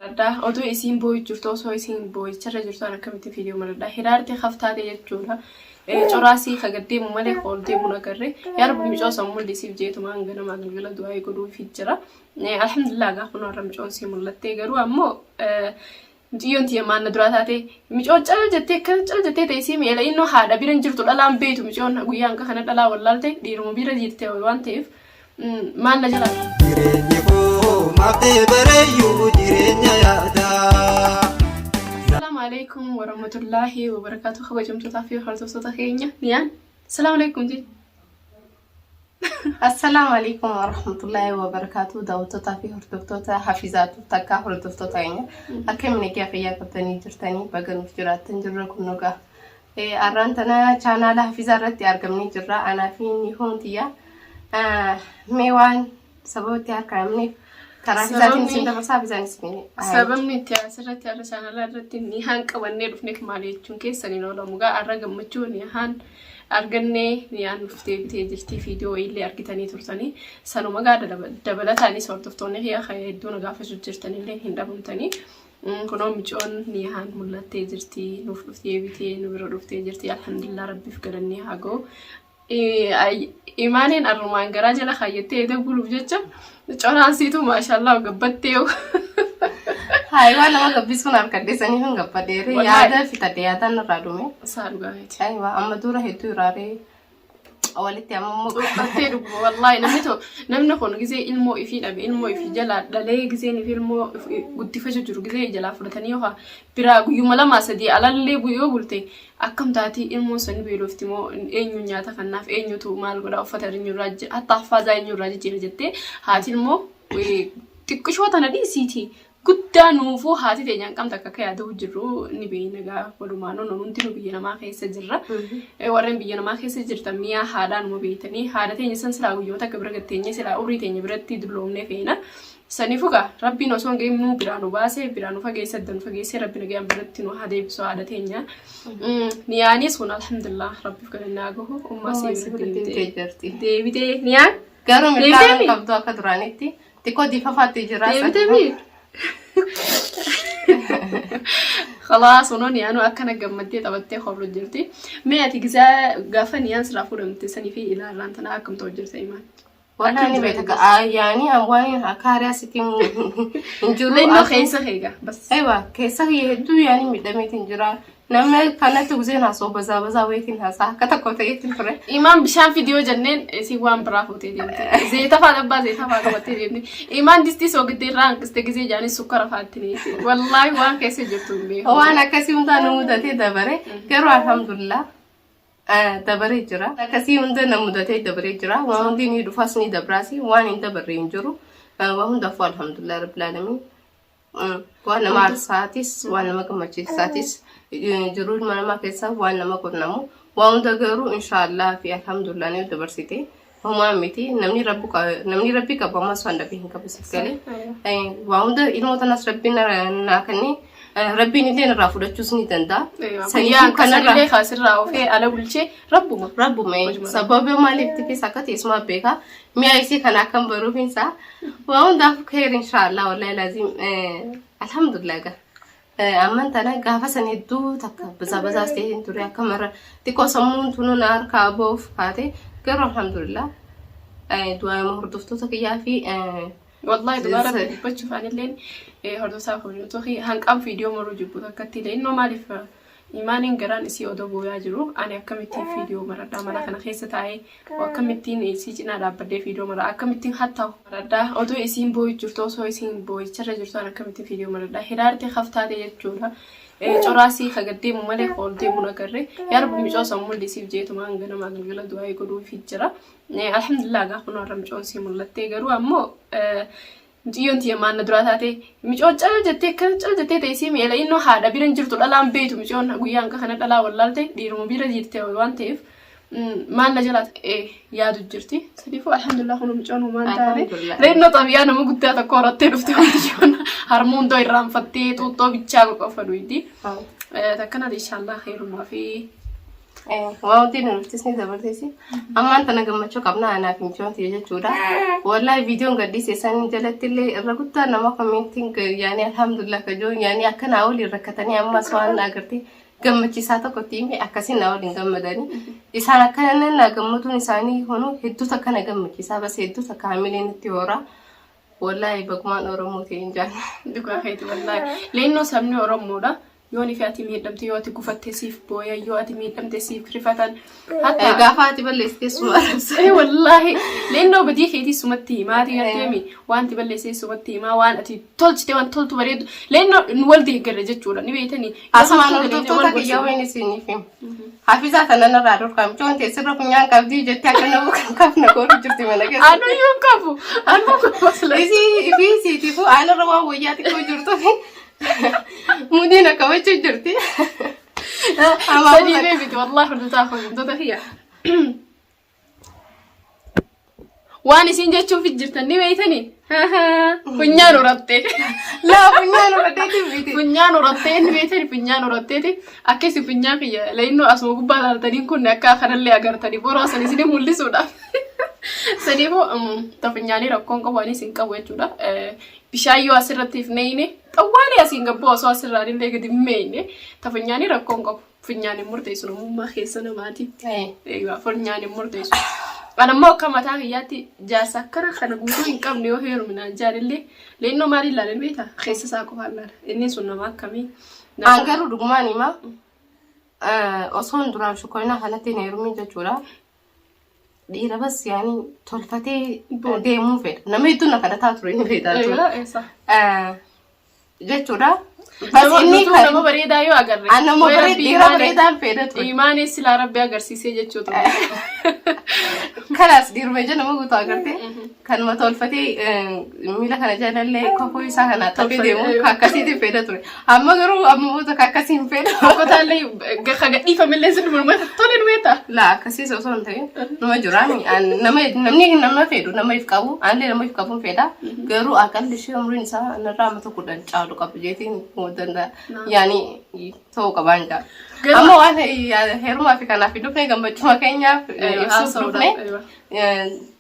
Maradhaa otoo isiin boo'u jirtu osoo isiin boo'icharra jirtu an akkamitti viidiyoo maradhaa hiraarte haftaate jechuudha. Coraasii ka gad deemu malee ka ol deemu agarre. Yaa Rabbi micoo san mul'isiif jeetumaan ganamaa galgala du'aa godhuufi jira. Alhamdulillah gaa kun har'a micoon sii mul'attee garuu ammoo mucayyoon tiyya maanna duraa taate micoon cal jettee akkana cal jettee teessee mi'eela innoo haadha bira hin jirtu dhalaan beeytu micoon guyyaa hanga kana dhalaa wallaalte dhiiruma bira jirte waan ta'eef maal na jalaa Jireenyi koo maaf ta'e bareeyyuu jireenya yaadaa. Assalamu alaikum warahmatullahi wabarakatuh kabajamtootaa fi hordoftoota keenya niyaan Assalamu alaikum ji Assalaamu alaikum warahmatullahi wabarakatuh. Daawwattootaa fi hordoftoota Hafizaatu takkaa hordoftoota keenya. Akkam nagaa fayyaa qabdanii jirtanii baga nuuf jiraattan jirra kun nugaa. Arraan tana chaanaala Hafizaa irratti argamnee jirra. Anaa fi Nihoon tiyya. Mee waan sababa itti harkaa'amneef karaa Hafizaatiin isin dabarsa Hafizaan isin. Sababni itti asirratti har'a chaanaalaa irratti nihaan qabannee dhufneef maali jechuun keessan hin oolamu gaa har'a gammachuu nihaan argannee nihaan nuuf deebitee jirti viidiyoo illee argitanii turtanii sanuma gaa dabalataanis hordoftoonni kiyya hedduu na gaafachuu jirtanillee hin dhabamtanii. Kunoo micoon nihaan mul'attee jirti nuuf dhuftee deebitee nu bira dhuftee jirti alhamdulillah rabbiif galannee haa ga'u. Imaaneen arrumaan garaa jala kaayyattee eeda buluuf jecha coraan siitu maashaallah gabbattee. Hayi waan nama gabbisuun harkadheessanii hin gabbadheere Wallahi. yaada fixadhe yaadaan irraa dhume. Isaa dhugaa miti. Ayiwa amma dura hedduu iraaree walitti amma immoo Dhukkubsattee dhuguma wallaahi namni to namni kun gizee ilmoo ifii dhabe ilmoo ifii jalaa dhalee gizeen ifii ilmoo guddifachuu jiru gizee jalaa fudhatanii yookaan biraa guyyuma lamaa sadii alallee yoo bulte Akkam taatii ilmoon san ni beelofti moo eenyu nyaata kannaaf eenyutu maal godha uffata eenyurraa hatta haffaaza eenyurraa jijjiira jettee haati ilmoo xiqqishoo tana dhiisiiti guddaa nuufuu haati teenya hanqam takka akka yaaduu jirru ni beekna gaa walumaanuu nu hundinuu biyya namaa keessa jirra. Warreen biyya namaa keessa jirtan mi'aa haadhaa numa beektanii haadha teenya san silaa guyyoota akka bira gatteenyee silaa umrii teenya biratti dulloomnee feena. Saniifuu gaa Rabbiin osoo hin gahin nuu biraa nu baase biraa nu fageesse adda nu fageesse Rabbi nagayaan biratti nu haa deebisu haadha teenya. Niyaanis kun alhamdulillah Rabbiif galanni haa gahu ummaa Ummaa sii sii biratti biratti deebitee jirti. deebitee niyaan Garuu milkaa'ina deebitee mi? qabdu akka duraanitti xiqqoo diifafaatti jira. Deebitee mi? Khalaas kunoo niyaanuu akkana gammaddee taphattee hoblu jirti. Mee ati gizaa gaafa niyaan sirraa fuudhamte sanii fi ilaarraan tanaa akkam ta'u jirta imaan? Wallahi ni beekta yaani an waan akka hariyaa sitti hin jiru. Lennoo keessa kee gaa bas. Aywa keessa kiyya hedduu yaani miidhameetiin jira. Namni kanatti guzeen haasoo bazaa bazaa wayitiin haasaa akka tokko ta'eetiin ture. Imaan bishaan fidiyoo jenneen isin waan biraa fuutee deemte. Zeeta faa dhabbaa zeeta faa qabattee deemte. Imaan distii soogidda irraa hanqiste gizee jaanii sukkara faatti neeti. Wallaahi waan keessa jirtu hin beeku. Waan akkasii hundaa nu mudatee dabare garuu alhamdulillah. Dabaree jira. Akkasii hunda na mudatee dabaree jira. Waan hundi ni dhufas ni dabraas waan hin dabarre hin jiru. Waan hundaafuu alhamdulillah rabbil aalamiin. Waan nama aarsaatis waan nama gammachiisaatis jiruu ilma namaa keessa waan nama qunnamu. Waan hunda garuu inshaallah fi alhamdulillah ni dabarsite. Homaa miti namni rabbi namni rabbi qabu ammas waan dhabee hin qabu siif galee. Waa hunda ilmoo tanas rabbiin naa kennee rabbiin illee irraa fudhachuus ni danda'a. Guyyaa Saniifuu kanarraa akkasallee kaasirraa ofee ala bulchee rabbuma. rabbuma Hojuma sababa maaliif tifis akka ta'e isuma beeka mi'a isii kana akkam baruufinsa waa hundaaf kheer inshaallah wallahi laazim alhamdulillah gaa. Amman tana gaafa san hedduu takka bazaa bazaas ta'e hin ture akka mara xiqqoo sammuun tunu na harkaa ba'uuf kaate garuu alhamdulillah du'aayima hordoftoota kiyyaa fi Wallahi dhugaa rabbi dubbachuuf anilleen hordoftaa kabajamtoota hanqaan viidiyoo maruu jibbu takkatti illee innoo maaliif imaaniin garaan isii odoo booyaa jiru ani akkamittiin viidiyoo maradhaa mana kana keessa taa'ee akkamittiin isii cinaa dhaabbadhee viidiyoo maraa akkamittiin hatta maradhaa odoo isiin boo'u jirtu osoo isiin boo'icharra jirtu ani akkamittiin viidiyoo maradhaa hiraarte haftaate jechuudha. Coraasii ka gad deemu malee ka ol deemu agarre yaa rabbi micoo san mul'isiif jeetumaan ganamaa galgala du'aa godhuufi jira. Alhamdulillah gaa kun har'a micoon sii mul'attee garuu ammoo Mucayyoon tiyya maanna duraa taate micoon cal jettee akkana cal jettee teessee mi'eela innoo haadha bira hin jirtu dhalaan beeytu micoon guyyaa hanga kana dhalaa wallaalte dhiiruma bira jirte waan ta'eef maanna jalaa yaadu jirti. Sadiifuu alhamdulillah kun micoon homaan taane. Alhamdulillah. Reennoo xabiyaa nama guddaa tokko horattee dhufte mucayyoon harmuu hundoo irraanfattee xuuxxoo bichaa qofa dhuydi. Takkanaa inshaallah heerumaa fi Waan wanti nu dhuftis ni dabarteesi. Ammaan tana gammachuu qabna anaaf hin jechuudha. Wallahi viidiyoon gadhiise san jalatti illee irra guddaa nama komentiin yaani alhamdulillah kajoon yaani akka naa waliin rakkatanii ammas waan agartee gammachiisaa tokkotti hime akkasiin naa waliin gammadanii. Isaan akkana naa gammaduun isaanii hunu hedduu takka na gammachiisaa bas hedduu takka hamileen itti horaa. Wallahi bagumaan Oromoo ta'e hin jaalladha. Dhugaa keeti wallaahi. Leennoo sabni Oromoodha. Yoo ni fi ati miidhamte, yoo ati gufatte siif booyan, yoo ati miidhamte siif rifatan. Hatta Gaafa ati balleessite suma arrabsa. Wallaahi leennoo badii keetii sumatti himaa ati garteemi wanti balleessee sumatti himaa, waan ati tolchite waan toltu bareedu leennoo nu wal deeggarra jechuudha ni beektanii. Yoo Asumaan hamtuu dalagde hordoftoota wal kiyya gorsina. wayin isiniif himu. Hafizaa tana narraa dhorkaa mucoon tee sirra funyaan qabdii jettee akka nama kan kafna gootu jirti mana keessa. Anu iyyuu hin qabu. Anu qabu asla. Isii ifii siitiifuu aanarra waan wayyaa xiqqoo jirtuuf mudiin akka wachuu jirti. Sadii bee miti wallahi hordoftoota hordoftoota kiyya. Waan isin jechuuf jirtan ni beektanii? Funyaan horatte. Laa funyaan horatteeti miti. Funyaan horattee ni beektanii funyaan horatteeti. Akka isin funyaan kiyya leennoo asuma gubbaa ilaaltanii kun akka kanallee agartanii boroo san isin mul'isuudhaaf. Saniifuu ta funyaanii rakkoon qabu anis hin qabu jechuudha. Bishaan yoo asirratti hin neeyne xawwaalee asiin gabboo osoo asirraan illee gadi hin meeyne ta funyaanii rakkoon qabu. Funyaan hin murteessu namummaa keessa namaati. Eeyyuu funyaan hin murteessu. An ammoo akka mataa kiyyaatti jaarsa akkana kana guutuu hin qabne yoo heerume naan jaalillee leennoo maaliin ilaalan beektaa? Keessa isaa qofaan ilaala. Inni sun nama akkamii? An garuu dhugumaan hima osoon duraan shukkoinaa kanatti hin heerumin jechuudha. Dhiira bas yaani tolfatee deemuu fedha. Nama hedduun na kadhataa ture ni beektaa jechuudha. Eessa? Jechuudha. Bas Nama inni nutuu kan nama bareedaa yoo agarre. An nama Way bareed Rabbi dhiira bareedaan fedha ture. Imaanee silaa Rabbi agarsiisee jechuu ture. Kanaas dhiiruma ija nama guutuu agarte kanuma tolfatee miila kana jalallee kofoo isaa kana xaphee deemu ka akkasiitiin fedha ture. Amma garuu amma booda ka akkasii hin fedhu. Okkotaallee ka gadhiifamillee sin morma tole nu beektaa? Laa akkasiis osoo hin ta'in nama jiraani nama namni nama fedhu nama if qabu anillee nama if qabuun fedha garuu aqalli ishee umriin isaa narraa amata 10 caalu qaba jeetiin danda'a. Yaani ta'uu qabaan jaa. Garuu- Amma waan heerumaa fi kanaaf hin dhufne gammachuma keenyaaf ibsuuf dhufne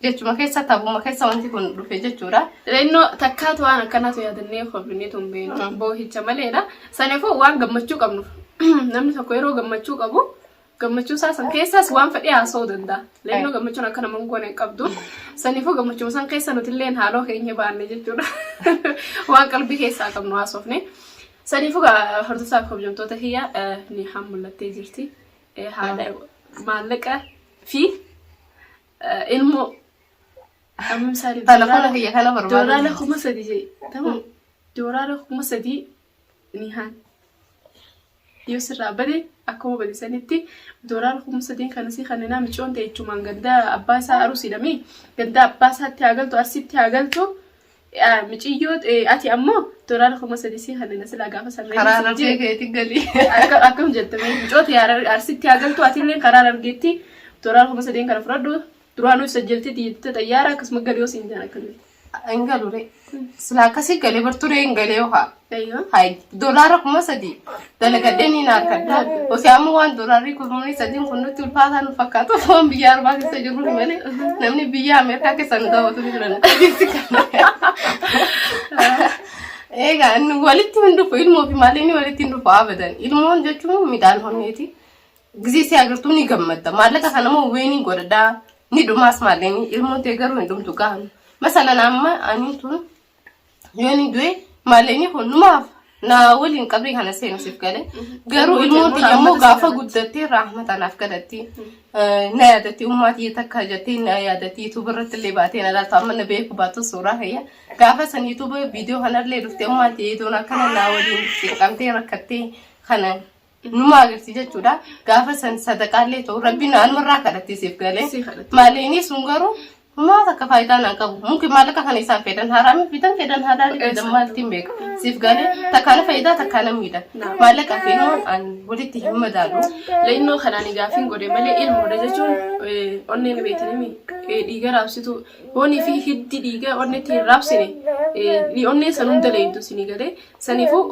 jechuma keessa taphuma keessa wanti kun dhufe jechuudha. Innoo takkaatu waan akkanaatu yaadannee hobinee tun beeknu boohicha maleedha. Sanaafuu waan gammachuu qabnuuf namni tokko yeroo gammachuu qabu gammachuu isaa san keessaas waan fedhe haasa'uu danda'a. Leennoo gammachuun akka nama hin goone hin qabdu. Saniifuu gammachuu san keessa nuti illeen haaloo keenya baanne jechuudha. Waan qalbii keessaa qabnu haasofne. Saniifuu gaa hordoftoota fi kabajamtoota kiyya ni haan mul'attee jirti. Haadha maallaqa fi ilmoo amma misaali Telefoona kiyya kana barbaadu. Doolaara 3000 jedhe. Tamam. Doolaara 3000 ni haan. Yoo sirraa bade akkuma bade sanitti doolaara 3000 kana si kanneenaa micoon ta'e jechumaan gandaa abbaa isaa arusiidhami. Gandaa abbaa isaatti haa galtu arsitti haa galtu. Miciyyoo ati ammoo doolaara 3000 si kanneen silaa gaafa san Karaa argee keetti galii. Akkam jette mee micooti arsitti haa galtu atillee karaa argeetti doolaara 3000 kana fudhadhu duraanuu sajjaltee xiyyeettee xayyaara akkasuma galii yoo siin jaan akkam jette. Hin galu ree. Silaa akkasii galee bar turee hin galee yoo haa. Eeyyoo. Hai doolaara 3000 dalagadhee ni harkadha. Osoo amma waan doolaarri 3000n kun nutti ulfaataa nu fakkaatu waan biyya arbaa keessa jirru malee namni biyya Ameerikaa keessa nu daawwatu ni jiran. Egaa inni walitti hin dhufu ilmoo fi maaliin walitti hin dhufu abadan. Ilmoon jechuun midhaan honneeti. Gizee si agartuu ni gammadda. Maallaqa kana immoo weenii godhadhaa ni dhumaas maallaqni ilmoon tee garuu hin dhumtu gahan. Masalan amma ani tun yoo ni du'e maallaqni kun numaaf na waliin qabrii kana seenu siif gale. Garuu ilmoon tiyya immoo gaafa guddattee rahmata naaf kadhatti. Na yaadatti ummaa tiyya takka jettee na yaadatti YouTube irratti illee baatee na laaltu amma na beeku baatu suuraa kiyya. Gaafa san YouTube viidiyoo kanallee dhuftee ummaa tiyya toon akkana na waliin cinqamtee rakkattee kana numa agarsi jechuudha. Gaafa san sadaqaallee ta'u rabbiin anumarraa kadhatti siif galee. Si kadhatti. Maaliini sun garuu homaa takka faayidaa naan qabu. Mumkin maallaqa kana isaan fedhan haraami fidan fedhan halaali fidan maaltiin beeka. Siif galee takkaana faayidaa takkaana miidha. Maallaqa fi ilmoon an walitti hin madaalu. Leennoo kanaan gaafiin godhe malee ilmoodha jechuun onnee ni beektanimi dhiiga raabsitu hoonii fi hiddi dhiiga onneetti hin raabsine onnee san hunda leeydu sinii galee saniifuu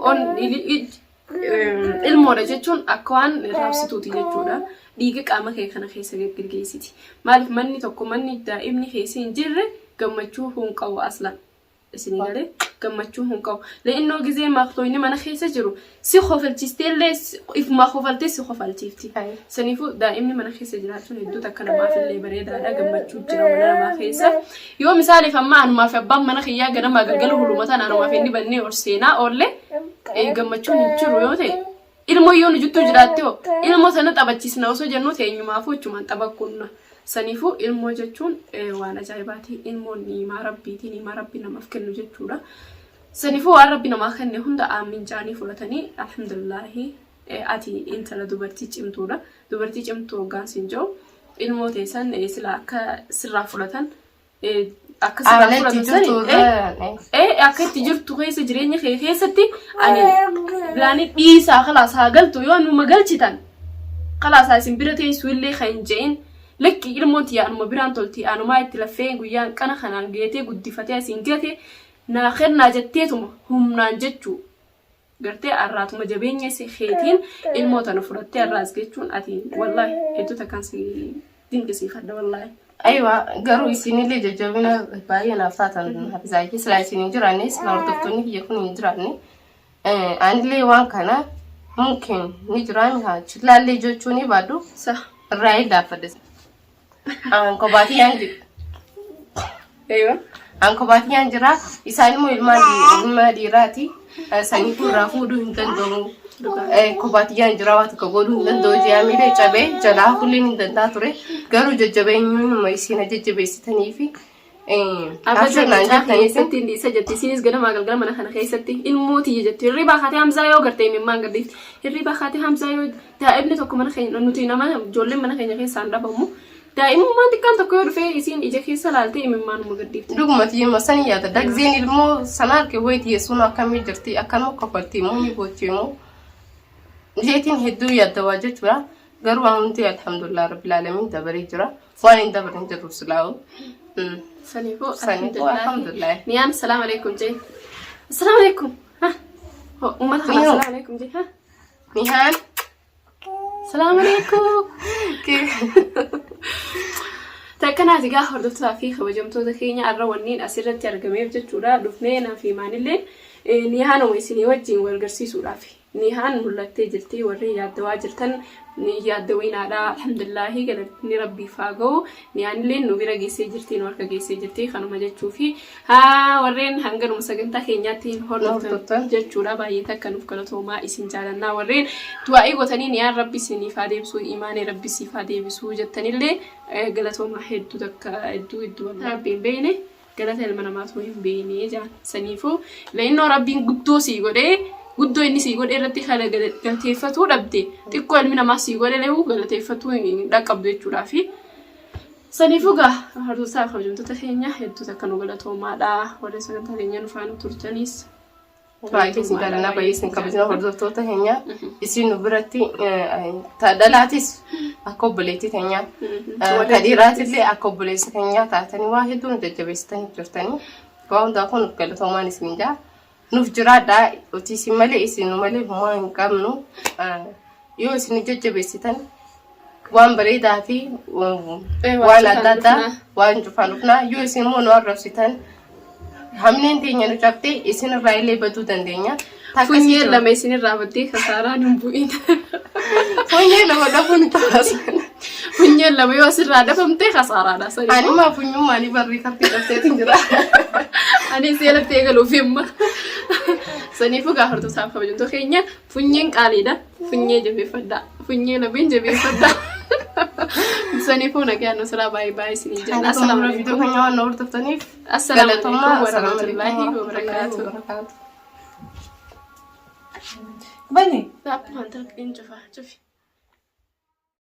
Ilmoodha jechuun akka waan raabsituuti jechuudha. Dhiiga qaama kee kana keessa geggeessiti. Maaliif manni tokko manni daa'imni keessa hin jirre gammachuu hin qabu aslan. Isinii galee gammachuu hin qabu. Le'innoo gizee maqtooyni mana keessa jiru si kofalchiistee illee ifumaa kofaltee si kofalchiifti. Saniifuu daa'imni mana keessa jiraachuun hedduu takka namaaf illee bareedaadha gammachuu jira mana namaa keessa. Yoo misaaliif amma anumaa fi abbaan mana kiyyaa ganamaa galgala hulumataan anumaa fi inni bannee ol seenaa oolle gammachuun hin jiru yoo ta'e ilmoo yoo nu jidduu jiraatte hoo ilmoo sana taphachiisna osoo jennuu teenyumaafuu ichumaan tapha kunna. Saniifuu ilmoo jechuun waan ajaa'ibaati. Ilmoon ni'imaa rabbiiti. Ni'imaa rabbi namaaf kennu jechuudha. Saniifuu waan rabbi namaa kenne hunda aamiin jaanii fudhatanii alhamdulillaahi ati intala dubartii cimtuudha. Dubartii cimtuu hoggaan siin jiru ilmoo teessan sila akka sirraa fudhatan akka sirraa Haala itti fudhatan sani jirtu irra akka itti jirtu keessa jireenya kee keessatti ani bilaanii dhiisaa kalaas haa galtu yoo numa galchitan kalaas haa isin bira teessuu illee kan hin je'in lakki ilmoon tiyya anuma biraan tolti anumaa itti laffee guyyaan qana kanaan geetee guddifatee asiin geete naa kennaa jetteetuma humnaan jechuu gartee arraatuma jabeenya si keetiin ilmoo tana fudhattee arraas jechuun ati wallaahi hedduu takkaan si dinqisiifadha wallaahi. Aywa garuu isinillee jajjabina baay'ee naaf taatan hafizaayyi silaa isin hin jiraanne silaa hordoftoonni kiyya kun hin jiraanne anillee waan kana mumkin ni jiraami haa chillaallee jechuu ni baadhu Sa. irraa hin laaffadhe. An kobaatiyyaan jira. Aywa. An kobaatiyyaan jira isaan immoo ilmaan ilma dhiiraati saniifuu irraa fuudhuu hin danda'u. Kobaatiyyaan jira waa tokko godhuu hin danda'u ji'aamiilee cabee jalaa hafuulleen hin danda'a ture garuu jajjabeenyuma isin jajjabeessitanii fi Abashir abshir naan mucaa jettanii fi keessatti inni isa jetti isinis ganamaa galgala mana kana keessatti ilmoo tiyya jetti hirribaa kaatee Hamzaa yoo garte imimmaan gadhiifti hirribaa kaatee Hamzaa yoo daa'imni tokko mana keenya nuti nama ijoolleen mana keenya keessaa hin dhabamu daa'imummaan xiqqaan tokko yoo dhufee isiin ija keessa laaltee imimmaanuma gadhiifti. Dhuguma tiyyuma sani yaada dagzeen ilmoo sana arge wayi tiyyeessuun akkamii jirti akkanuma kofalti immoo ni boochi immoo jeetiin hedduu yaaddawaa jechuudha garuu waan hundi alhamdulillah rabbil alamin dabaree jira waan hin dabarre hin jiru silaa'u. Saniifuu Saniifuu alhamdulillah. Niyaan salaam alaikum jee. Assalaamu alaikum. Ha? Uummata kana Niyoo. assalaamu alaikum jee. Ha? Nihaan. Assalaamu alaikum. Takkanaati gaa hordoftootaa fi kabajamtoota keenya har'a wanniin asirratti argameef jechuudha. Dhufnee naa fi maanillee nihaanuma isinii wajjin wal garsiisuudhaaf. Nihaan mul'attee jirti warri yaaddawaa jirtan ni yaaddawinaadha alhamdulillaahi galatni rabbiif haa ga'u nihaanillee nu bira geessee jirti nu harka geessee jirti kanuma jechuufi haa warreen hanganuma sagantaa keenyaatti hin hordoftan Hordoftan. jechuudha baay'ee takka nuuf galatoomaa isin jaalannaa warreen du'aa'ii gootanii nihaan rabbi isiniif haa deebisuu imaanee rabbi siif haa deebisuu jettanillee galatoomaa hedduu takka hedduu hedduu rabbi hin beekne galata ilma namaatu hin beekne jaan saniifuu leennoo rabbiin guddoo sii godhee guddoo inni sii godhee irratti kana galateeffatuu dhabde xiqqoo ilmi namaa sii godhe leewu galateeffatuu hin dhaqqabdu jechuudhaa fi saniifuu gaa hordoftoota kabajamtoota keenya hedduu takka nu galatoomaadha warri sagantaa keenya nu faana turtaniis Baay'ee isin jaalannaa baay'ee isin kabajna hordoftoota keenya isin nu biratti dhalaatis akka obboleettii keenya ka dhiiraatillee akka obboleessa keenyaa taatanii waa hedduu nu jajjabeessitanii jirtanii waa hundaa kun nuuf galatoomaan isin jaa nuuf jiraadhaa uti isin malee isin nu malee homaa hin qabnu yoo isin nu jajjabeessitan waan bareedaa fi waan adda addaa waan cufaan dhufnaa yoo isin immoo nu arrabsitan hamleen teenya nu cabte isin irraa illee baduu dandeenya. Funyeen lama isin irraa baddee kasaaraan hin bu'in. Funyeen lama dhabuun taasa. Funyeen lama yoo asirraa dhabamte kasaaraadha. Ani maa funyummaanii barrii kartii dhabteetiin jira. Ani seelatti eegaluuf himma. Saniifuu gaa hordoftoota kabajamtoota keenya funyeen qaaliidha. Funyee jabeeffadhaa. Funyee lameen jabeeffadhaa. Saniifuu nagaan nusraa baay'ee baay'ee isinii jenna. Assalaamu Assalaamu alaikum. alaikum. Keenya waan nu hordoftaniif Assalaamu galatoomaa. alaikum Assalaamu alaikum warahmatullaahi warahmatullaahi wabarakaatuh. wabarakaatuh. Bani. Taappi wanta hin cufaa cufi.